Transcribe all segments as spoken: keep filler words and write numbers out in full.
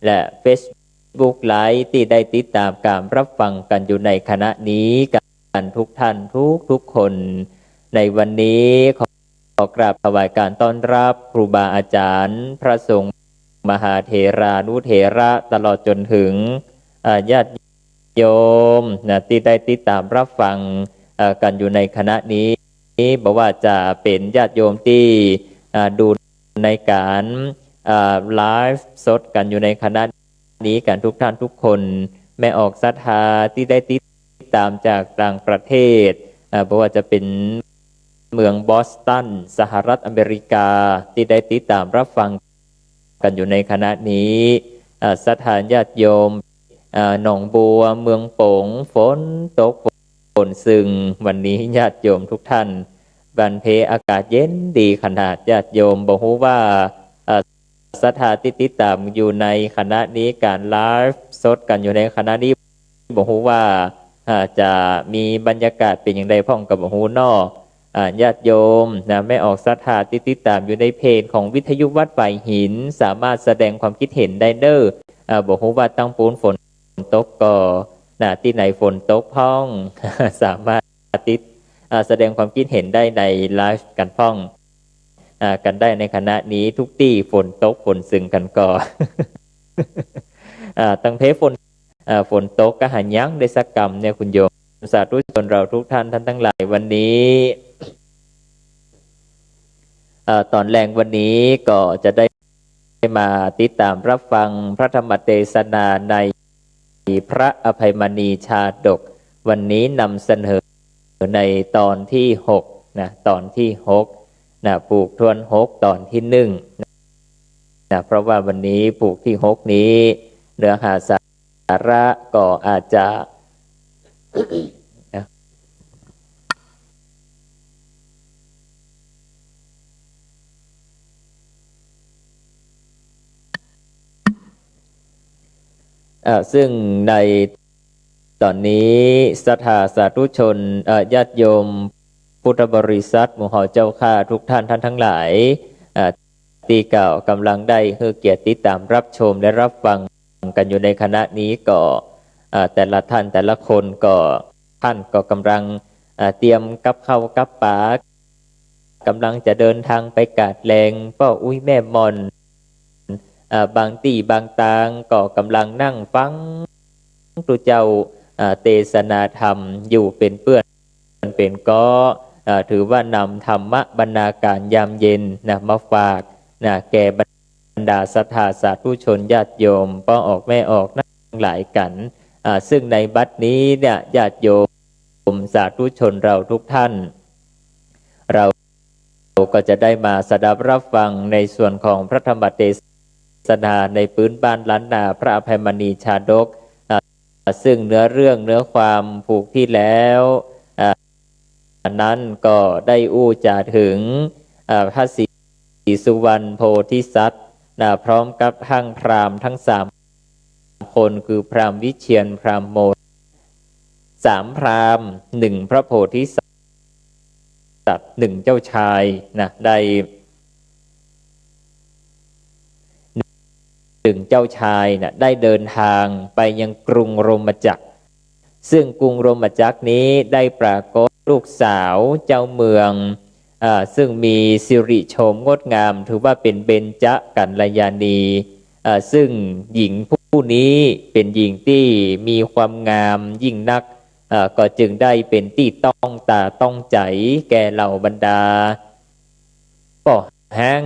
และเฟซบุ๊กไลฟ์ตี้ได้ติดต๋ามก๋านรับฟังกั๋นอยู่ในขณะนี้กั๋นทุกท่านทุกๆ คน ในวันนี้ขอ ขอกราบถวายก๋านต้อนรับครูบาอาจ๋ารย์ พระสงฆ์ มหาเถรานุเถระ ตลอดจ๋นเถิง อ่า ญาติโยมนะ ตี้ได้ติดต๋ามรับฟัง เอ่อ กั๋นอยู่ในขณะนี้ บ่ว่าจะเป๋นญาติโยมตี้ อ่า ดูในก๋าน อ่า ไลฟ์สดกั๋นอยู่ในขณะ นี้กั๋นทุกท่านทุกคน แม่ออกศรัทธาตี้ได้ติดต๋ามจากต่างประเทศ อ่า บ่ว่าจะเป๋นเมืองบอสตัน สหรัฐอเมริกา ตี้ได้ติดต๋ามรับฟังกั๋นอยู่ในขณะนี้ อ่า ศรัทธาญาติโยม อ่า หนองบัว เมืองโป๋ง ฝนตก ฝนซึ่ง วันนี้ญาติโยมทุกท่าน บันเพอากาศเย็นดีขนาด ญาติโยม บ่ฮู้ว่า อ่า ศรัทธาตี้ติดต๋ามอยู่ในขณะนี้ ก๋านไลฟ์สดกั๋นอยู่ในขณะนี้ บ่ฮู้ว่า อ่า จะมีบรรยากาศเป๋นอย่างใดพ่องก็บ่ฮู้เนาะ อ่า ญาติโยมนะ แม่ออกศรัทธาตี้ติดต๋ามอยู่ในเพจของวิทยุวัดฝายหิน สามารถแสดงความคิดเห็นได้เน่อ อ่า บ่ฮู้ว่าตังปู๊นฝนตกก่อ นะ ตี้ไหนฝนตกพ่อง สามารถติด อ่า แสดงความคิดเห็นได้ในไลฟ์กั๋นพ่อง อ่า กั๋นได้ในขณะนี้ ตุ๊กตี้ฝนตกฝนซึ่งกั๋นก่อ อ่า ตังเพฝน อ่า ฝนตกก็หายังได้สักกำเนี่ยคุณโยม สาธุชนเราทุกท่าน ท่านตังหลาย วันนี้ อ่า ต๋อนแลงวันนี้ก็จะได้มาติดต๋ามรับฟังพระธรรมเตสนาในพระอภัยมณีชาดก วันนี้นำเสนอในตอนตี้หกนะ ตอนตี้หกนะ ผูกถ้วนหก ตอนตี้หนึ่งนะ เพราะว่าวันนี้ผูกตี้หกนี้ เนื้อหาสาระก็อาจจะ เอ่อ ซึ่งในต๋อนนี้ศรัทธาสาธุชน เอ่อ ญาติโยมพุทธบริษัทหมู่เฮาเจ้าข้าทุกท่าน ท่านตังหลาย เอ่อ ตี้ก็ก๋ำลังได้หื้อเกียรติติดต๋ามรับชมและรับฟังกั๋นอยู่ในขณะนี้ก็ เอ่อ แต่ละท่านแต่ละคนก็ ท่านก็ก๋ำลัง เอ่อ เตรียมกับข้าวกับป๋า ก๋ำลังจะเดินตางไปกาดแลง ป้ออุ๊ยแม่หม่อน เอ่อ บางตี้บางตางก็ก๋ำลังนั่งฟังตุ๊เจ้า เอ่อ เตสนาธรรมอยู่เป๋นเปื้อนเป๋นก๊อ เอ่อ ถือว่านำธรรมบรรณาก๋านยามเย็นนะ มาฝากนะ แก่บรรดาศรัทธาสาธุชนญาติโยม ป้อออกแม่ออกตังหลายกั๋น อ่า ซึ่งในบัดนี้เนี่ย ญาติโยมสาธุชนเราทุกท่าน เราก็จะได้มาสดับรับฟังในส่วนของพระธรรมเตสนาในปื๊นบ้านล้านนา พระอภัยมณีชาดก อ่า ซึ่งเนื้อเรื่องเนื้อความผูกตี้แล้ว อ่า นั้นก็ได้อู้จ๋าเถิง อ่า พระศรีสุวรรณโพธิสัตว์นะ พร้อมกับตังพราหมณ์ตังสามคน คือพราหมณ์วิเชียร พราหมณ์โมน สามพราหมณ์ หนึ่งพระโพธิสัตว์ หนึ่งเจ้าชายนะ ได้ หนึ่งเจ้าชายนะ ได้เดินตางไปยังกรุงโรมจักร ซึ่งกรุงโรมจักรนี้ได้ปรากฏลูกสาวเจ้าเมือง อ่า ซึ่งมีสิริโฉมงดงาม ถือว่าเป๋นเบญจกัลยาณี อ่า ซึ่งหญิงผู้นี้เป๋นหญิงตี้มีความงามยิ่งนัก อ่า ก็จึงได้เป๋นตี้ต้องต๋าต้องใจ๋แก่เหล่าบรรดาป้อแฮ้ง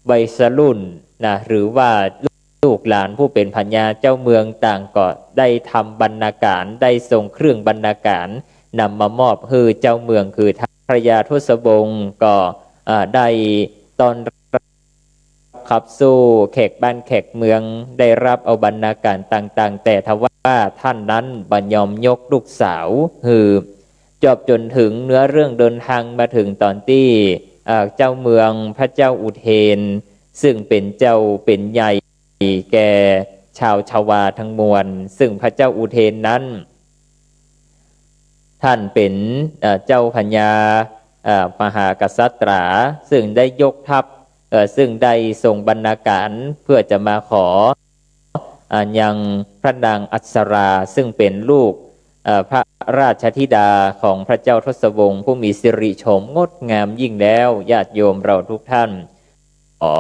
วัยรุ่นนะ หรือว่าลูกหลานผู้เป๋นผญาเจ้าเมืองต่างก็ได้ทำบรรณาก๋าน ได้ส่งเครื่องบรรณาก๋านนำมามอบหื้อเจ้าเมือง คือท่านพญาทศวงศ์ก็ อ่า ได้ต้อนรับขับสู้แขกบ้านแขกเมือง ได้รับเอาบรรณาก๋านต่างๆ แต่ทว่าท่านนั้นบ่ยอมยกลูกสาวหื้อ จวบจ๋นเถิงเนื้อเรื่องเดินตางมาเถิงต๋อนตี้ เอ่อ เจ้าเมืองพระเจ้าอุเทน ซึ่งเป๋นเจ้าเป๋นใหญ่แก่ชาวชวาตังมวล ซึ่งพระเจ้าอุเทนนั้น ท่านเป๋น เอ่อ เจ้าพญา เอ่อ มหากษัตรา ซึ่งได้ยกทัพ เอ่อ ซึ่งได้ส่งบรรณาการเพื่อจะมาขอ อ่า ยังพระนางอัปสรา ซึ่งเป๋นลูก เอ่อ พระราชธิดาของพระเจ้าทศวงศ์ผู้มีสิริโฉมงดงามยิ่งแล้ว ญาติโยมเราทุกท่าน อ๋อ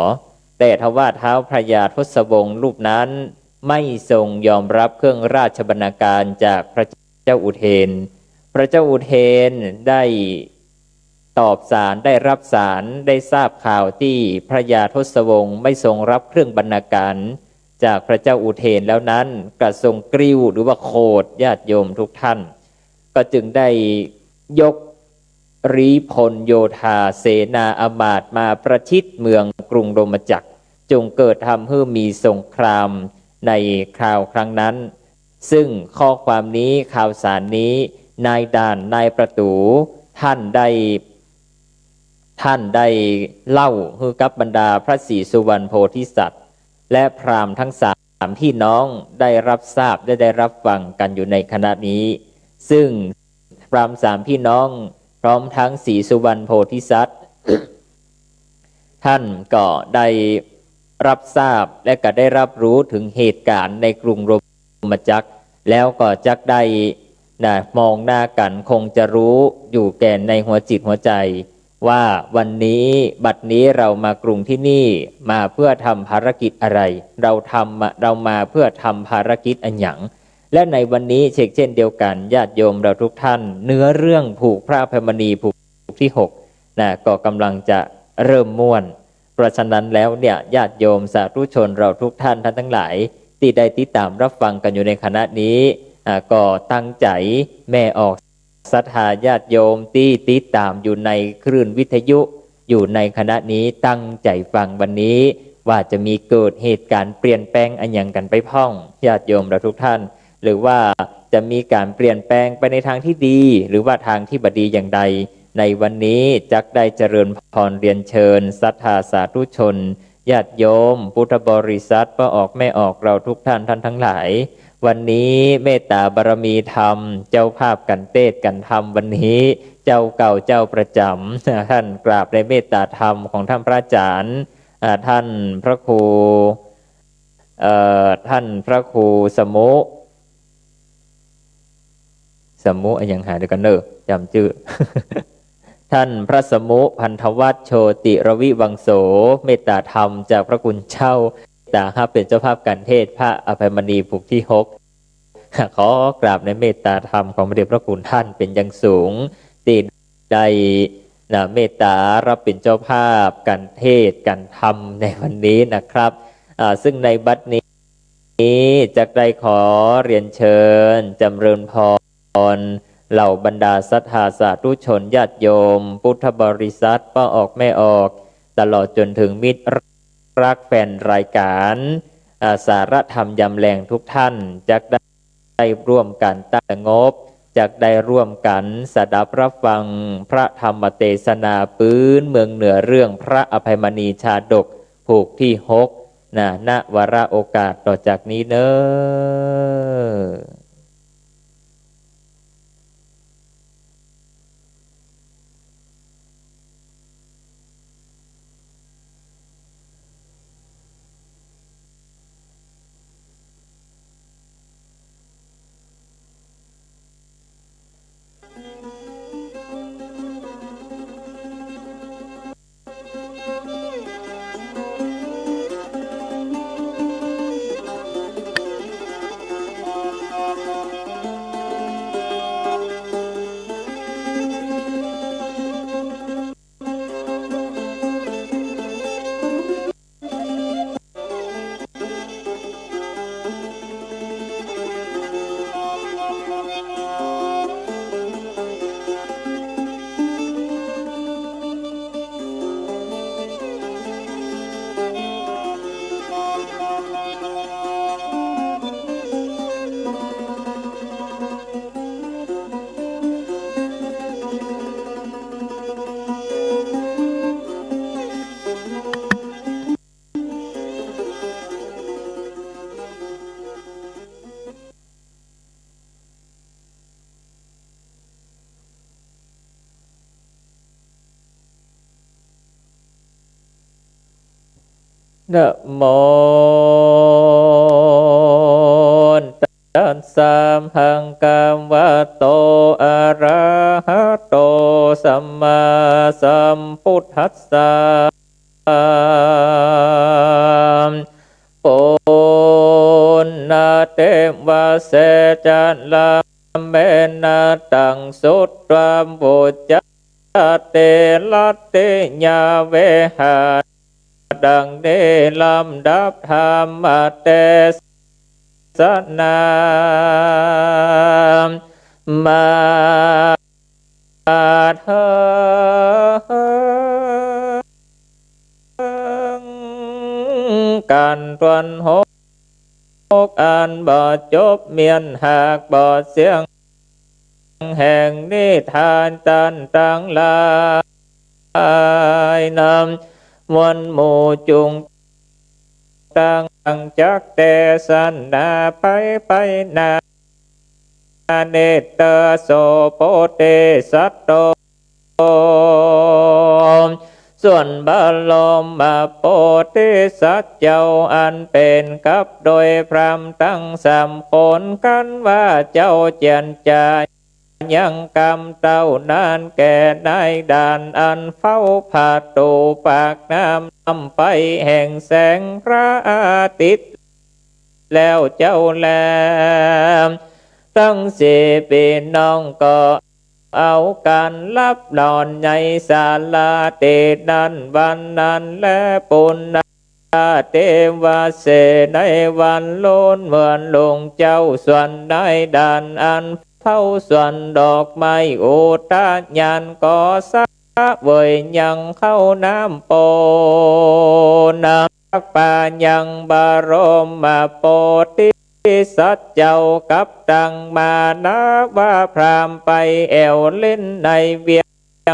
แต่ทว่าท้าวพญาทศวงศ์รูปนั้นไม่ทรงยอมรับเครื่องราชบรรณาการจากพระเจ้าอุเทน พระเจ้าอุเทนได้ตอบสาร ได้รับสาร ได้ทราบข่าวตี้พระยาทศวงศ์ไม่ทรงรับเครื่องบรรณาการจากพระเจ้าอุเทนแล้วนั้น กระทรงกริ้วหรือว่าโขด ญาติโยมทุกท่าน ก็จึงได้ยก รีพลโยธาเสนาอำมาตย์มาประชิดเมืองกรุงโรมจักร จึงเกิดทำหื้อมีสงครามในคราวครั้งนั้น ซึ่งข้อความนี้ ข่าวสารนี้ นายด่านนายประตู๋ท่านได้ ท่านได้เล่าหื้อกับบรรดาพระศรีสุวรรณโพธิสัตว์ และพราหมณ์ทั้งสามพี่น้องได้รับทราบและได้รับฟังกันอยู่ในขณะนี้ ซึ่งพราหมณ์สามพี่น้องพร้อมทั้งศรีสุวรรณโพธิสัตว์ ท่านก็ได้รับทราบและก็ได้รับรู้ถึงเหตุการณ์ในกรุงโรมจักร แล้วก็จักได้ นะ มองหน้ากัน คงจะรู้อยู่แก่ในหัวจิตหัวใจ ว่าวันนี้ บัดนี้เรามากรุงที่นี่ มาเพื่อทำภารกิจอะไร เราทำมา เรามาเพื่อทำภารกิจอะหยัง และในวันนี้เชกเช่นเดียวกัน ญาติโยมเราทุกท่าน เนื้อเรื่องผูกพระอภัยมณีผูกที่หก นะ ก็กำลังจะเริ่มม่วน เพราะฉะนั้นแล้วเนี่ย ญาติโยมสาธุชนเราทุกท่าน ท่านทั้งหลาย ตี้ได้ติดตามรับฟังกันอยู่ในขณะนี้ อ่า ก็ตั้งใจ๋แม่ออก ศรัทธาญาติโยมตี้ติดตามอยู่ในคลื่นวิทยุอยู่ในขณะนี้ ตั้งใจ๋ฟังวันนี้ ว่าจะมีเกิดเหตุการณ์เปลี่ยนแปลงอะหยังกั๋นไปพ่อง ญาติโยมเราทุกท่าน หรือว่าจะมีก๋านเปลี่ยนแปลงไปในทางที่ดี หรือว่าทางที่บ่ดีอย่างใด ในวันนี้จักได้เจริญพรเรียนเชิญศรัทธาสาธุชน ญาติโยม พุทธบริษัท ป้อออกแม่ออกเราทุกท่าน ท่านทั้งหลาย วันนี้เมตตาบารมีธรรม เจ้าภาพกั๋นเตสน์กั๋นธรรมวันนี้ เจ้าเก่าเจ้าประจ๋ำ ท่านกราบในเมตตาธรรมของท่านพระอาจารย์ อ่า ท่านพระครู เอ่อ ท่านพระครูสมุ สมุอะหยังหาเดี๋ยวก่อนเน่อ จ๋ำจื้อ ท่านพระสมุ พันธวัฒน์ โชติรวิวังโส เมตตาธรรมจากพระคุณเจ้า เมตตาฮับเป๋นเจ้าภาพกั๋นเตสน์พระอภัยมณีผูกที่หก ขอกราบในเมตตาธรรมของพระเดชพระคุณท่านเป๋นอย่างสูง ตี้ได้ นะ เมตตาฮับเป๋นเจ้าภาพกั๋นเตสน์กั๋นธรรมในวันนี้นะครับ อ่า ซึ่งในบัดนี้ นี้จักได้ขอเรียนเชิญจำเริญพร เหล่าบรรดาศรัทธาสาธุชนญาติโยม พุทธบริษัท ป้อออกแม่ออก ตลอดจ๋นถึงมิตรรักแฟนรายก๋าน อ่า สาระธรรมยามแลงทุกท่าน จักได้ร่วมกั๋นตั้งสงบ จักได้ร่วมกั๋นสดับรับฟังพระธรรมเตสนาปื๊นเมืองเหนือเรื่องพระอภัยมณีชาดก ผูกที่หก นะ ณ วาระโอกาสต่อจากนี้เน่อ นะโมตัสสะ ภะคะวะโต อะระหะโต สัมมาสัมพุทธัสสะ ปุณณเตวะเส จะละเมนะ ตัง สุตวา ปุจจา เต รัตติยา เวหา ดังนี้ ลำดับธรรมเตสนา มาเถิง กั๋นถ้วนหก อันบ่จบ เมียนหากบ่เสี้ยง แห่งนิทาน ต้านตังหลายนำมวลหมู่จุ่ง ตังจักเตสนาไปไปนา เนตเตโส โพธิสัตโต ส่วนบรมโพธิสัตว์เจ้า อันเป๋นกับโดยพราหมณ์ตังสามคน กั๋นว่าเจ้าเจียรจา ยังกำเต้านั้น แก่นายด่านอันเฝ้าประตู๋ปากน้ำ นำไปแห่งแสงพระอาทิตย์ แล้วเจ้าแล ตังสี่ปี้น้องก็เอากั๋นหลับนอนในศาลาตี้นั้น วันนั้นแล ปุณณเตวะเส ในวันลูนเมือนลุงเจ้า ส่วนนายด่านอันเฝ้าสวนดอกไม้อุทยาน ก็เสวยยังข้าวน้ำโปน ปายังบรมโพธิสัตว์เจ้า กับตังมานาวพราหมณ์ ไปแอ่วเล่นในเวีย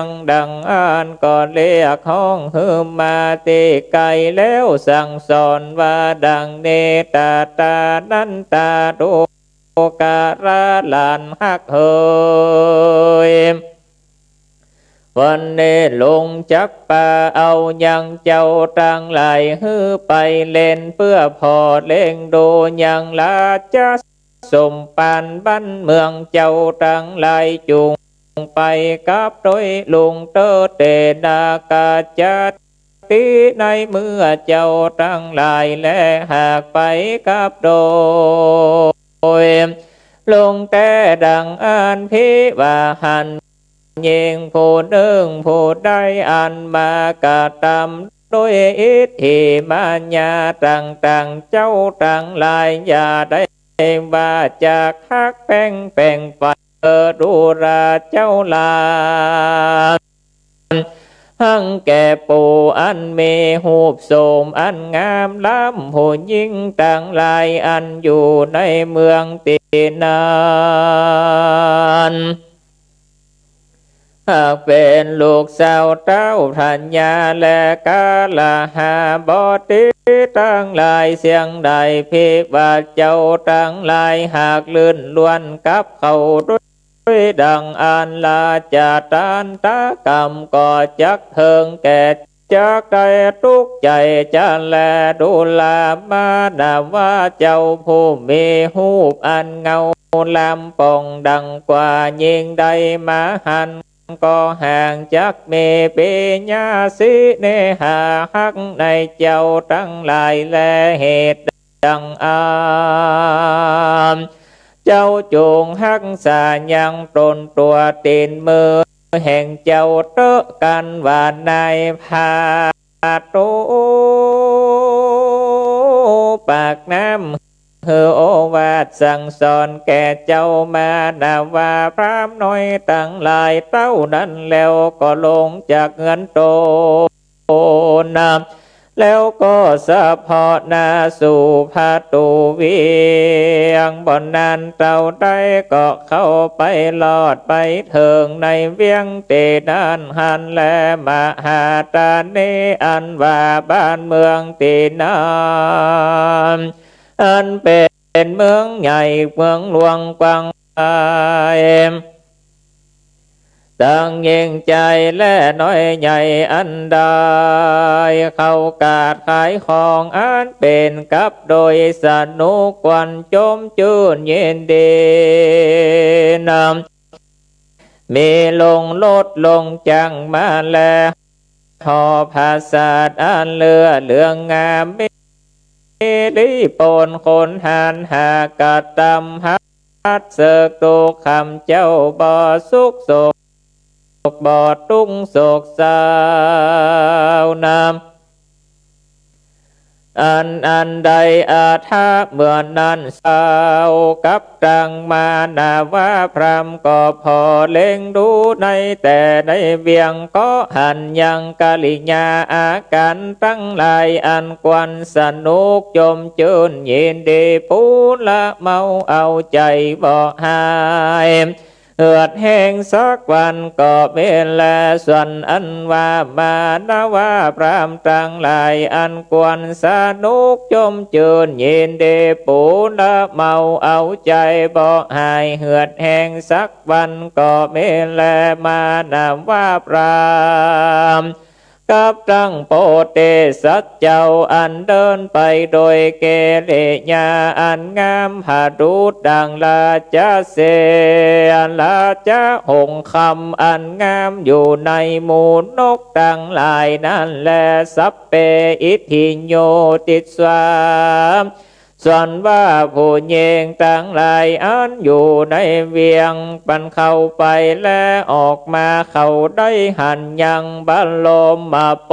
ง ดังอั้นก็เรียกฮ้องหื้อมาตี้ใก้ แล้วสั่งสอนว่าดังนี้ ตถานันตาดูกราหลานฮักเหย วันนี้ลุงจักปาเอายังเจ้าตังหลาย หื้อไปเล่นเปื้อผ่อเล่งดูยังราชสมภารบ้านเมือง เจ้าตังหลายจุ่งไปกับโดยลุงเต๊อะ เตนากาจาติ ในเมื่อเจ้าตังหลายแลหากไปกับโดย ลุงแต๊ดังอั้น ภิว่าหั้น ญิงผู้นึ่งผู้ใดอันมากระตำโดยอิทธิมายาต่างๆ เจ้าตังหลายอย่าได้ว่าจักฮักแป้งแป้งไป เออดูราเจ้าหลาน หั้งแก่ปู่อันมีฮูปโสมอันงามล้ำ ผู้ญิงตังหลายอันอยู่ในเมืองตี้นั้น หากเป๋นลูกสาวเต้าพญาและกาลหาบดีตังหลายเสียงใด ภิว่าเจ้าตังหลายหากลื่นล้วนกับเขาด้วย ดังอั้นราชาทันตกรรมก็จักเถิงแก่ จักได้ตุ๊กข์ใจ๋จะแลดูรามานาวาเจ้าผู้มีฮูปอันเงาล้ำป่องดังกว่า ญิงใดมาหันก็ห่าง จักมีปิยาสิเนหาฮักในเจ้าตังหลายแล เหตุ ดังอั้น เจ้าจุ่งฮักษายังตนตั๋วตี๋นมือแห่งเจ้าเต๊อะ กั๋นว่านายผาตู๋ปากน้ำ หื้อโอวาทสั่งสอนแก่เจ้ามานาวาพราหมณ์น้อยตังหลายเต้านั้นแล้วก็ลงจากเฮือนตน น แล้วก็สะเพาะหน้าสู่ผะตู๋เวียง บ่นานเต้าใดก็เข้าไปรอดไปเถิงในเวียงตี้นั้นหั้นแล มหาธานีอันว่าบ้านเมืองตี้นั้น อันเป๋นเมืองใหญ่เมืองหลวงกว้างไกล ตังเย่งใจ๋และน้อยใหญ่อันใด เข้ากาดขายของอันเป๋นกับโดยสนุก ควรจมจื้นยินดีนำ มีลงรถลงจักรมาแล ห่อผาสาทอันเลื่อเหลืองงาม มีลี้ปนขนหารหากกระตำหัดเสิก ตุ๊กค่ำเจ้าบ่สุขโศก บ่ตุ๊กข์โศกเศร้านำ อันอันใดอาทะเมื่อนั้นเศร้า กับตังมานาวาพราหมณ์ก็ผ่อเล็งดูในแต่ในเวียง ก็หันยังกริยาอาก๋ารตังหลาย อันควรสนุกจมจื้นยินดี ปูนละเมาเอาใจ๋บ่หาย เหือดแห้งสักวันก็มีแล ส่วนอันว่ามานาวาพราหมณ์ตังหลาย อันควรสนุกจมจื้นยินดี ปูนละเมาเอาใจ๋บ่หาย เหือดแห้งสักวันก็มีแล มานาวาพราหมณ์ กับตังโพธิสัตว์เจ้า อันเดินไปโดยกิริยาอันงาม ผดุจดังราชสีห์ ราชหงส์คำอันงามอยู่ในหมู่นกตังหลายนั้นแล สัพเพอิทธิโยติสสา ส่วนว่าผู้หญิงตังหลายอันอยู่ในเวียง ปันเข้าไปและออกมา เขาได้หันยังบรมโพ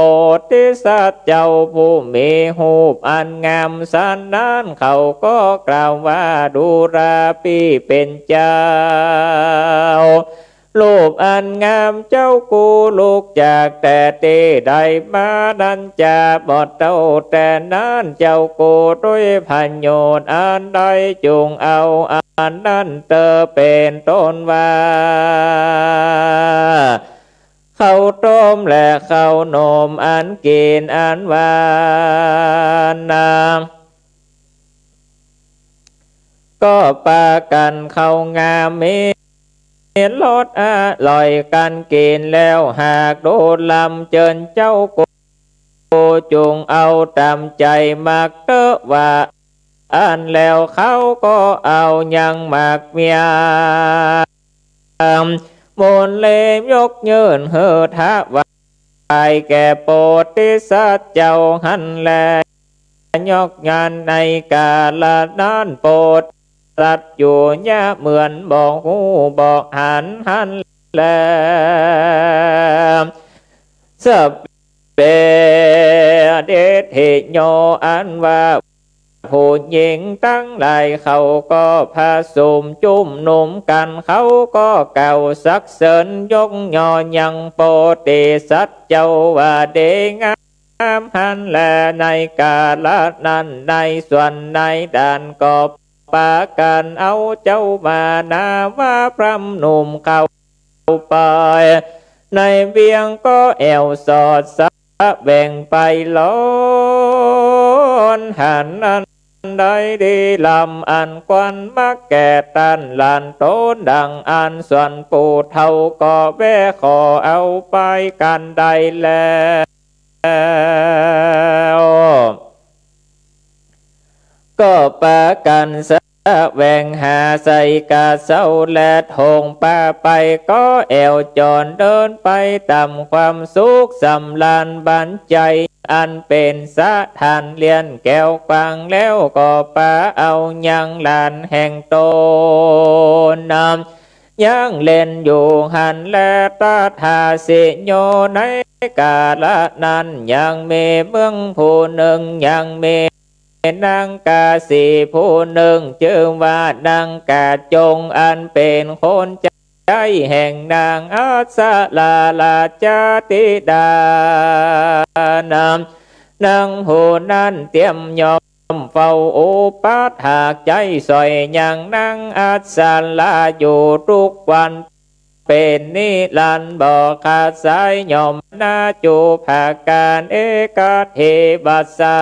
ธิสัตว์เจ้าผู้มีฮูปอันงามสันนั้น เขาก็กล่าวว่า ดูราปี้เป๋นเจ้า รูปอันงามเจ้ากูลุกจากแต่ตี้ใดมานั้นจะบ่เต้าแต่นั้น เจ้ากูด้วยประโยชน์อันใดจุ่งเอาอันนั้นเต๊อะ เป๋นต้นว่า ข้าวต้มและข้าวนมอันกิ๋นอันหวานนา ก็ปากั๋นเข้างามมีรสอร่อยกั๋นกิ๋นแล้ว หากดูลำเจิญเจ้ากูจุ่งเอาต๋ามใจ๋มักเต๊อะว่าอั้น แล้วเขาก็เอายังหมากเมียง มนต์เล็บยกยื่นหื้อถวายแก่โพธิสัตว์เจ้าหั้นแล ยกยานในกาละนั้น โพธิสัตว์อยู่เยียะเหมือนบ่ฮู้บ่หันหั้นแล สัพเพ เดทโย อันว่าผู้หญิงตังหลายเขาก็ผะสุมจุมนุมกั๋น เขาก็กล่าวสรรเสริญยกย่อยังโพธิสัตว์เจ้าว่าดีงามหั้นแล ในกาละนั้น ในส่วนในด้านก็ปากั๋นเอาเจ้ามานาวาพราหมณ์หนุ่มเข้า ไปในเวียงก็แอ่วสอดสะแหวงไปลอน หันอันใดดีลำอันควรมักแก่ต้านหลานต๋น ดังอั้นส่วนผู้เฒ่าก็แว่ขอเอาไปกั๋นได้แล้ว แล้วก็ปากั๋นสะแหวงหาใส่กระเซ้าและโถงป่าไป ก็แอ่วจรเดินไปต๋ามความสุขสำราญบันใจ๋ อันเป๋นสถานเลียนแก้วกว้าง แล้วก็ปาเอายังหลานแห่งต๋นนำ ยังเล่นอยู่หั้นแล ตถาสิโย ในกาละนั้นยังมีเมืองผู้หนึ่ง ยังมีนางกาสีผู้หนึ่ง จื้อว่านางกาจง อันเป๋นคนใจ๊แห่งนางอัศราราชธิดานำ นางผู้นั้นเตียมย่อม เฝ้าอุปัฏฐากใจ๊สอยยังนางอัศราอยู่ทุกวันเป๋นนิรันดร์ บ่ขาดสาย ย่อมนาจูปาการ เอกัตถิวัสสั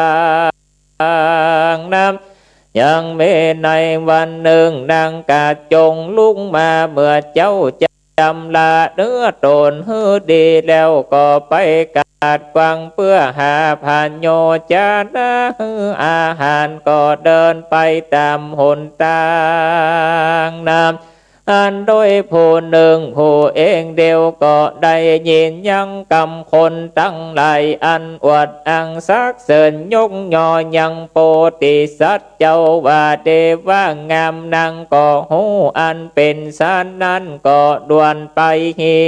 งนำ ยังมีในวันหนึ่งนางกาจงลุกมาเมื่อเจ๊า จำละเนื้อต๋นหื้อดี แล้วก็ไปกัดกวังเปื้อหาผโญจนะหื้ออาหาร ก็เดินไปต๋ามหนตางนั้น อันโดยผู้นึ่งผู้เองเดียวก็ได้ยินยังกำคนตังหลายอันอวดอ้างสรรเสริญยกย่อยังโพธิสัตว์เจ้าว่า เตวะงามนางก็ฮู้อันเป๋นสันนั้นก็ด่วนไปหี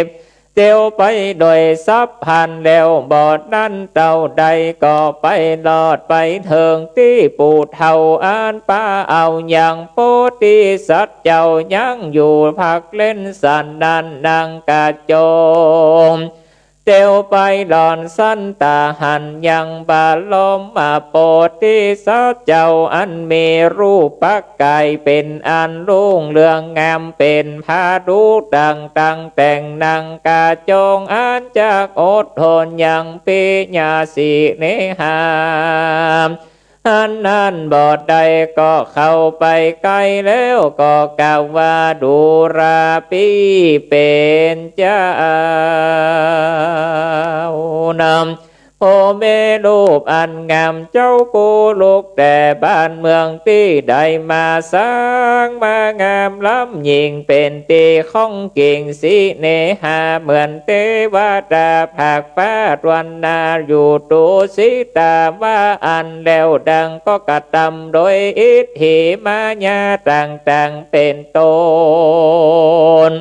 บ เตียวไปโดยสับพลันแล้ว บ่นั้นเต้าใดก็ไปรอดไปเถิงตี้ปู่เฒ่าอันปาเอายังโพธิสัตว์เจ้ายังอยู่พักเล่นสันนั้น นางกาจงเตียวไปหล่อนสันตาหันยังบรมโพธิสัตว์เจ้าอันมีรูปกายเป๋นอันรุ่งเรืองงาม เป๋นพระดูต่างๆ แต่ง นางกาจงอันจักอดทนยังปิยสิเนหา อันนั้นบ่ได้ก็เข้าไปใก้แล้วก็กล่าวว่า ดูราปี้เป๋นเจ้านำ โอแม่รูปอันงามเจ้ากู้ลูก แต่บ้านเมืองตี้ได้มาสร้างมางามล้ำยิ่ง เป๋นตี้ของเก๋งสิเนหา เหมือนเตวดาผากฟ้าตวนนาอยู่ตุสิตาวาอัน แล้วดังก็กระตำโดยอิทธิมายาต่างๆ เป๋นต้น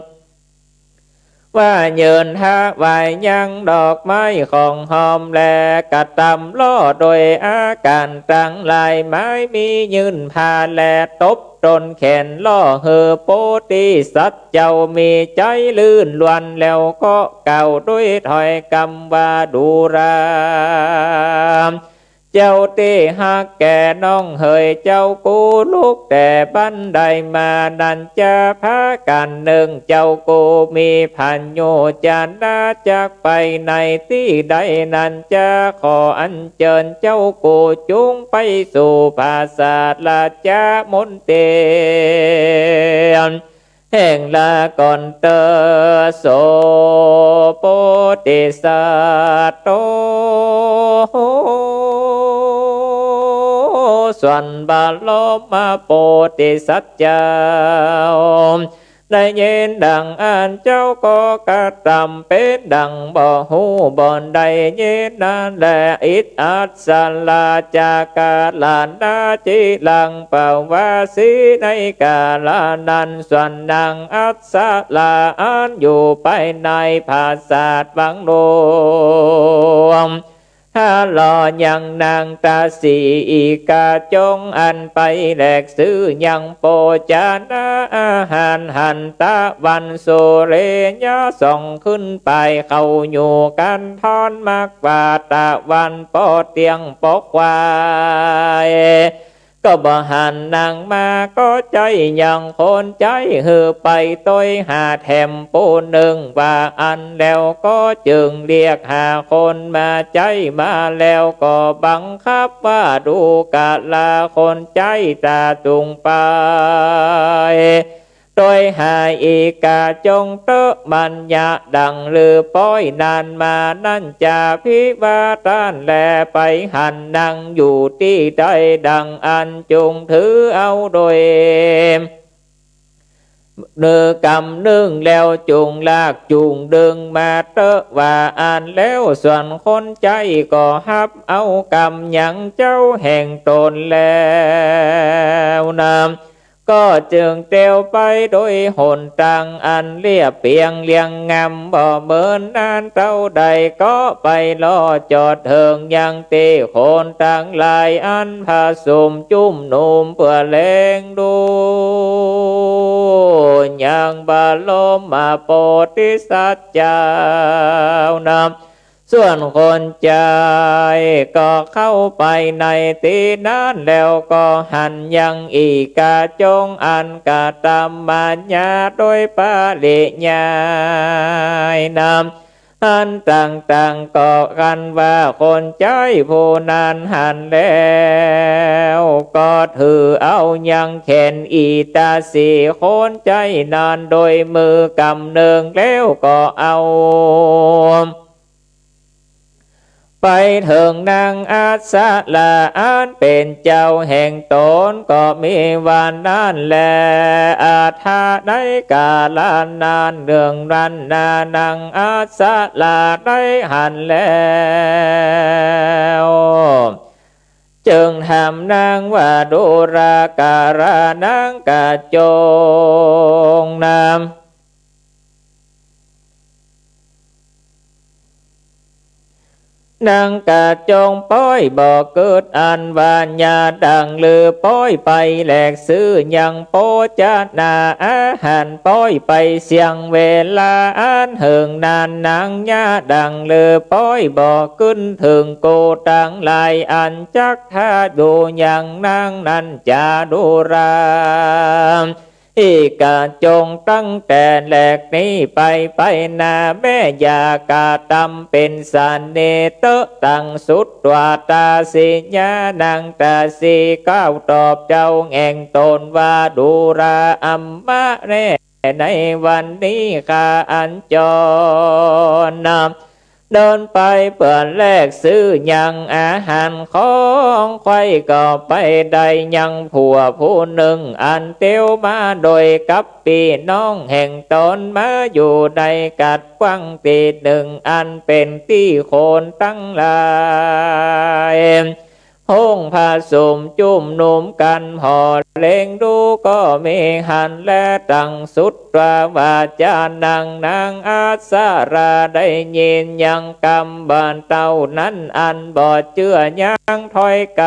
ว่าเยินถวายยังดอกไม้ของหอม และกระตำล่อโดยอาก๋านตังหลาย ไม้มียื่นผ้า และตบต้นแขนล่อหื้อโพธิสัตว์เจ้ามีใจ๋ลื่นลวน แล้วก็กล่าวโดยถ้อยกำว่า ดูรา เจ้าตี้ฮักแก่น้องเหย เจ้ากู้ลูกแต่บั้นใดมานั้นจา พากั๋นนึ่งเจ้ากู้มีผโญจนะจักไปในตี้ใดนั้นจา ขออัญเจิญเจ้ากู้จุ่งไปสู่ผาสาทราชมณฑล แห่งลาก่อนเตอ โส โพธิสัตว์โต ส่วนบรมโพธิสัตว์เจ้า ได้ยินดังอั้นเจ้าก็กระตำเป๋นดังบ่ฮู้บ่ได้ยินนั้นแล อิทธัสสะราชาคาลานาจิรังปวาสี ในกาละนั้นส่วนนางอัปสราอันอยู่ภายในผาสาทวังหลวง ถ้าหล่อยังนางตาสีอีกาจงอันไปแลกซื้อยังโภจนะอาหารหันตะวันสุริยะส่องขึ้นไป เขาอยู่กันทอนมักว่าตะวันปอเตี้ยงปอควาย ก็บ่หันนางมาก็ใจ๊ยังคนใจ๊หื้อไปตวยหาแถมผู้นึ่งว่าอั้นแล้วก็จึงเรียกหาคนมาใจ๊ มาแล้วก็บังคับว่าดูกะลาคนใจ๊ตาจุ่งไป ตวยหาอีกาจงเต๊อะ มัญญะดังลือป้อยนานมานั้นจา ภิวาต้านแลไปหันนางอยู่ตี้ใดดังอั้นจุ่งถือเอาโดย มือกำนึ่งแล้วจุ่งลากจุ่งดึงมาเต๊อะว่าอั้นแล้ว ส่วนคนใจ๊ก็ฮับเอากำยังเจ้าแห่งตนแล้วนำ ก็จึงเตียวไปโดยหนตางอันเรียบเปียงเรียงงาม บ่เมินนานเต้าใดก็ไปล่อจอดเถิงยังตี้คนตังหลายอันผสมจุ่มนุมเปื้อแลงดูยังบรมโพธิสัตว์เจ้านำ ส่วนคนใจ๊ก็เข้าไปในตี้นั้นแล้วก็หันยังอีกาจงอันกระตำมัญญาโดยปริยายนำ อันต่างๆ ก็อันว่าคนใจ๊ผู้นั้นหันแล้ว ก็ถือเอายังแขนอีตาสีคนใจ๊นั้นโดยมือกำนึ่งแล้วก็เอา ไปเถิงนางอัสราอันเป๋นเจ้าแห่งต๋น ก็มีวันนั้นแล อัฏฐะในกาละนั้น เรื่องนั้นนา นางอัสราได้หันแล้ว จึงถามนางว่า ดูราการะนางกระจงนะ นางกระจงป้อยบ่กึ๊ดอันว่าหญ้าดังลือ ป้อยไปแลกซื้อยังโปจะนาอาหาร ป้อยไปเสี้ยงเวลาอันเหิงนาน นางหญ้าดังลือป้อยบ่กึ๊ด เถิงกูตังหลายอันจักถ้าอยู่ยังนางนั้นจาดูรา อีกกระจงตั้งแต่แลกนี้ไป ไปหน้าแม้อย่ากระตำเป๋นสาเนเต๊อะ ตังสุดตวาตาสิญา นางตาสีกล่าวตอบเจ้าแห่งต๋นว่า ดูรา อัมมะแน่ ในวันนี้ข้าอันจรนะ เดินไปเปื้อแลกซื้อยังอาหารของใค่ ก็ไปได้ยังผัวผู้นึ่ง อันเตียวมาโดยกับปี้น้องแห่งต๋น มาอยู่ในกัดกว้างตี้นึ่ง อันเป๋นตี้คนตังหลาย ห้องผสมจุมนุมกั๋น ผ่อเล็งดูก็มีหันแล ตังสุดตวาจานาง นางอัสราได้ยินยังกำบ่าเต้านั้น อันบ่เจื้อยังถ้อยก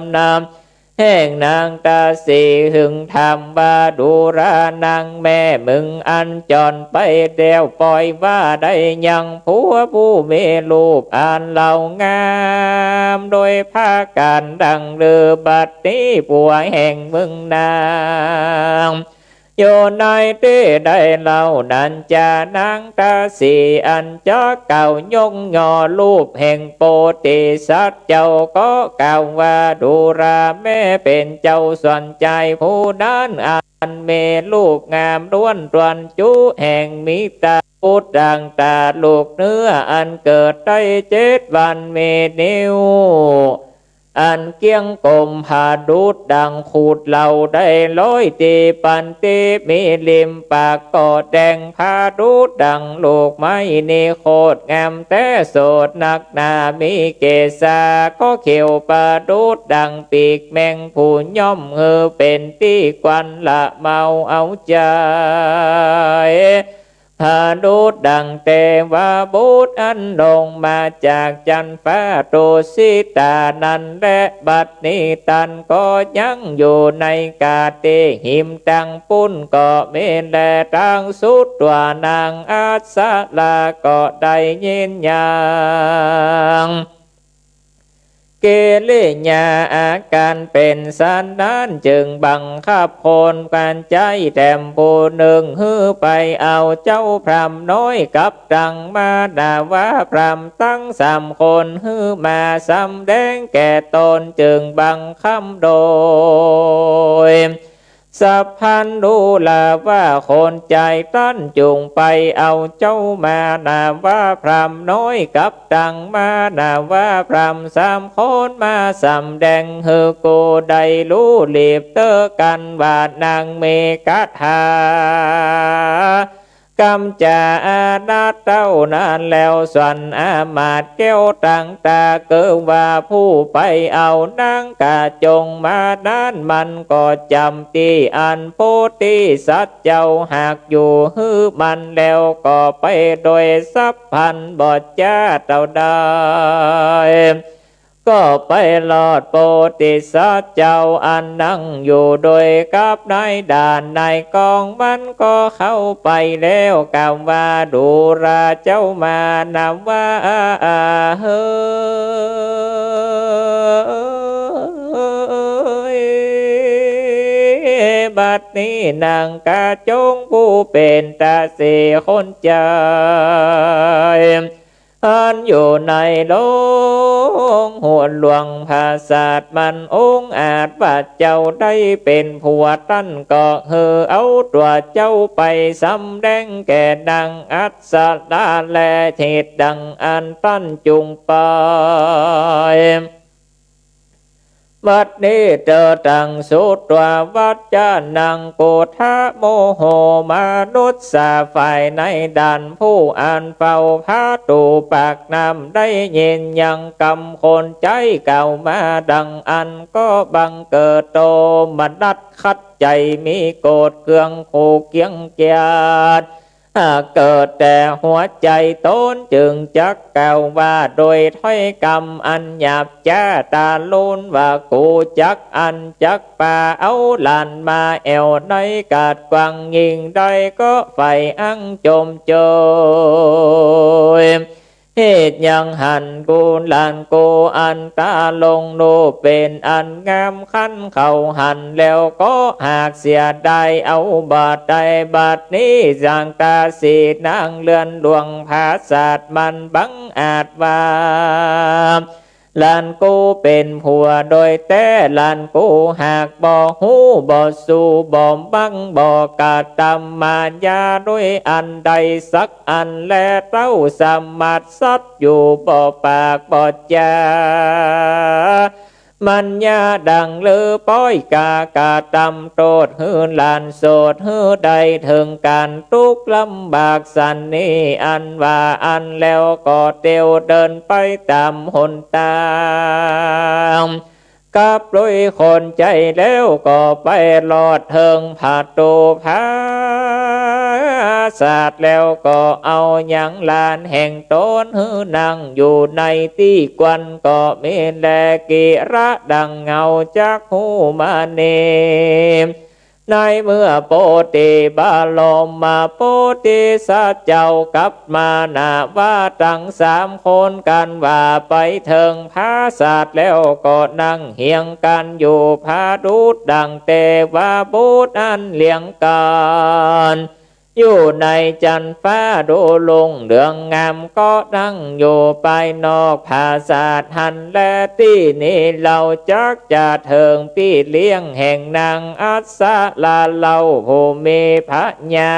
ำนำแห่งนางตาสี หึงถามว่า ดูรานางแม่มึงอันจรไปแล้ว ป้อยว่าได้ยังผัวผู้มีรูปอันเลางาม โดยผาก๋านดังลือ บัดนี้ผัวแห่งมึงนางอยู่ในตี้ใดเล่านั้นจา นางตาสีอันจักกล่าวยกย่อรูปแห่งโปธิสัตว์เจ้า ก็กล่าวว่า ดูราแม่เป๋นเจ้าสนใจ๋ผู้นั้น อันมีรูปงามล้วนตวนจุแห่งมีตา บุตรดังตาลูกเนื้อ อันเกิดได้เจ็ดวันมีนิ้ว อันเกี้ยงกลมผะดุดดังขูดเหลา ได้ลอยตี้ปันตี้ มีริมปากก็แดงผะดุดดังลูกไม้ นิโคตรงามแต๊โสดนักหนา มีเกศาก็เขียวผะดุดดังปีกแมงผู้ย่อมหื้อเป๋นตี้ควันละเมาเอาใจ๋ ผะดุดดังเตวบุตรอันลงมาจากจั๊นฟ้า ตุสิตานั้นแล บัดนี้ตันก็ยังอยู่ในกาตี้หิมตังปุ้น ก็มีแลตังสุดตวนางอัสราก็ได้ยินยัง กิริยาอาก๋านเป๋นสันนั้น จึงบังคับคนกั๋นใจ๊แถมผู้นึ่ง หื้อไปเอาเจ้าพรามน้อยกับตังมานาวาพรามตังสามคน หื้อมาสำแดงแก่ต๋น จึงบังคับโดย สัพพันธุราว่าคนใจ๋ตันจุ่งไปเอาเจ้ามานาวาพรามน้อยกับตังมานาวาพรามสามคนมาสำแดง หื้อกูได้ฮู้รีบเต๊อะกั๋นว่านางมีคาถา กำจาอานัตเต้านั้นแล้ว ส่วนอามาตย์แก้วตังต๋าเกิดว่าผู้ไปเอานางกระจงมานั้น มันก็จ๋ำตี้อันโพธิสัตว์เจ้าหากอยู่หื้อมันแล้ว ก็ไปโดยสัพพันบ่จาเต้าใด ก็ไปรอดโพธิสัตว์เจ้าอันนั่งอยู่โดยกับนายด่านนายกอง มันก็เข้าไปแล้วกล่าวว่า ดูราเจ้ามานาวาเฮย บัดนี้นางกาจงผู้เป๋นตาสีคนใจ๋ อันอยู่ในโลงหลวงผาสาทมันองอาจว่าเจ้าได้เป๋นผัวต้านก็หื้อเอาตั๋วเจ้าไปสำแดงแก่นางอัศราแล เหตุดังอันต้านจุ่งไป บัดนี้เตอตังสุตวาวัจจานัง โกฏฐะโมโห มนุสสาฝ่ายในด่านผู้อันเฝ้าผาตู๋ปากน้ำได้ยินยังกำคนใจ๊กล่าวมาดังอั้นก็บังเกิดโตมนัสขัดใจ๋มีโกรธเคืองผูกเคียงเกลียด หากเกิดแต่หัวใจ๋ต๋นจึงจักกล่าวว่าโดยถ้อยกำอันหยาบจ๊าตาลุนว่า กูจักอันจักปาเอาหลานมาแอ่วในกาดกว้างยิ่งได้ก็ใฝ่อั้งจมโจย เหตุยังหั้นกูหลานกูอันต๋าลงลูปเป๋นอันงาม คันเขาหันแล้วก็หากเสียดายเอาบ่ได้ บัดนี้จางตาสีนางเรือนหลวงผาสาทมันบังอาจว่า หลานกูเป๋นผัวโดยแต๊ หลานกูหากบ่ฮู้บ่สู้บ่มังบ่กระตำมายาด้วยอันใดสักอันแล เต้าสามัติสัตย์อยู่บ่ปากบ่จ๋า มัญญาดังลือป้อยกากระตำโต้ษหื้อหลานโสดหื้อได้เถิงก๋านตุ๊กข์ลำบากสันนี้ อันว่าอั้นแล้วก็เตียวเดินไปต๋ามหนตาง กับลุยคนใจ๋แล้วก็ไปรอดเถิงผาตู๋ผาสาทแล้วก็เอายังหลานแห่งต๋นหื้อนั่งอยู่ในตี้กวนก็มีแล กิริยาดังเฮาจักฮู้มานี้ ในเมื่อโพธิบรมโพธิสัตว์เจ้ากับมหาว่าตังสามคนกั๋นว่าไปเถิงผาสาทแล้วก็นั่งเฮียงกั๋นอยู่ผาดุจดังเตวบุตรอันเรียงกั๋น อยู่ในจันทร์ฟ้าดูรุ่งเรืองงาม ก็นั่งอยู่ภายนอกผาสาทหั้นแล ตี้นี้เฮาจักจะเถิงปี้เลี้ยงแห่งนางอัศราเล่า ผู้มีพญา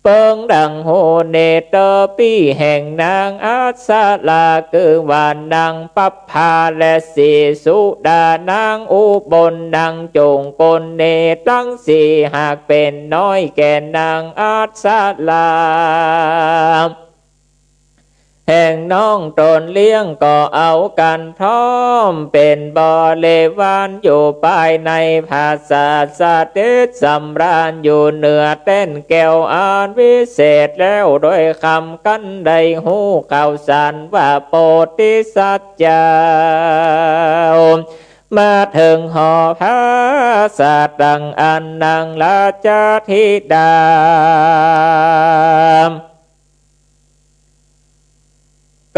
เปิงดังฮู้เนตรปี้แห่งนางอัศรา คือว่านางปัป พาและสีสุดานางอุบลนางจงกลเนตังสีหากเป๋นน้อยแก่นางอัศรา แห่งน้องต๋นเลี้ยงก็เอากั๋นพร้อมเป๋นบริวารอยู่ภายในผาสาท เสด็จสำราญอยู่เหนือแต้นแก้วอันวิเศษแล้ว โดยคำกั๋นได้ฮู้ข่าวสารว่าโพธิสัตว์ เจ้า มาเถิงหอผาสาทดังอั้น นางราชธิดา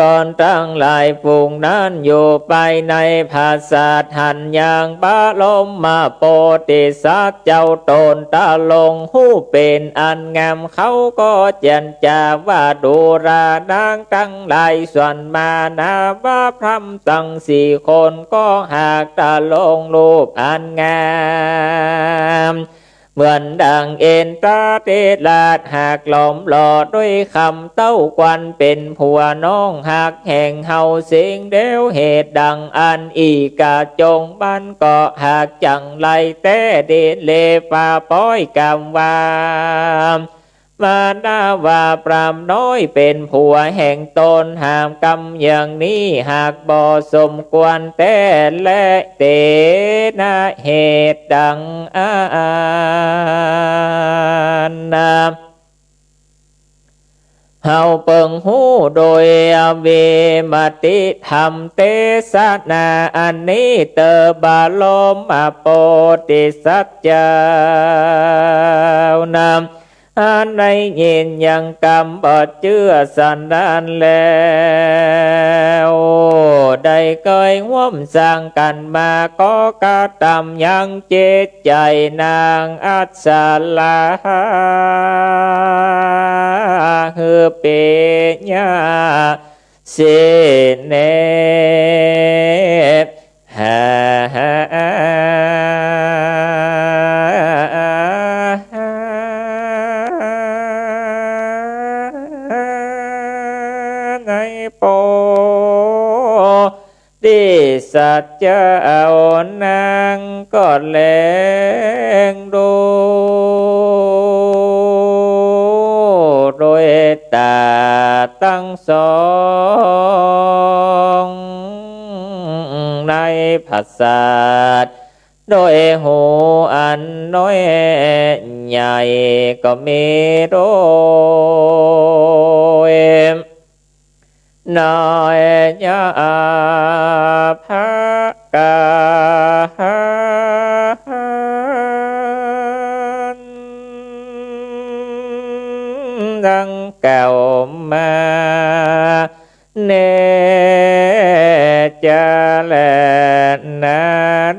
ก่อนตังหลายฝูงนั้นอยู่ภายในผาสาทหั้นยังบรมโพธิสัตว์เจ้าต๋นต๋าลงฮู้เป๋นอันงาม เขาก็เจียรจาว่าดูรา นางตังหลายส่วนมหาว่าพราหมณ์ตังสี่คนก็หากต๋าลงรูปอันงาม เหมือนดังอินทราธิราชหากหลอมหล่อด้วยคำเต้ากวนเป๋นผัวน้องฮักแห่งเฮาสิงเดียว เหตุดังอั้นอิกาจงมันก็หากจั่งไรแต๊ดีเล ฝ่าป้อยกำว่า มหาว่าพราหมณ์น้อยเป๋นผัวแห่งต๋น หากกำอย่างนี้หากบ่สมควรแต๊แล เตนะ เหตุดังอั้นนะ เฮาเปิงฮู้โดยอวิมติธรรมเตสนาอันนี้เตอ บรมโพธิสัตว์เจ้านั้น อันได้ยินยังกำบ่เจื้อสันดานแล้ว ได้เกยฮ่วมสร้างกั๋นมา ก็กระตำยังจิตใจ๋นางอัศราหื้อปิยะ สิเน หา ในโปธิสัตว์เจ้านางก็แลดู โดยต๋าตังสอง ในผสาท โดยหูอันน้อยใหญ่ก็มีโดย น้อยยาพระกั๋นดังกล่าวมา เนจาแลนา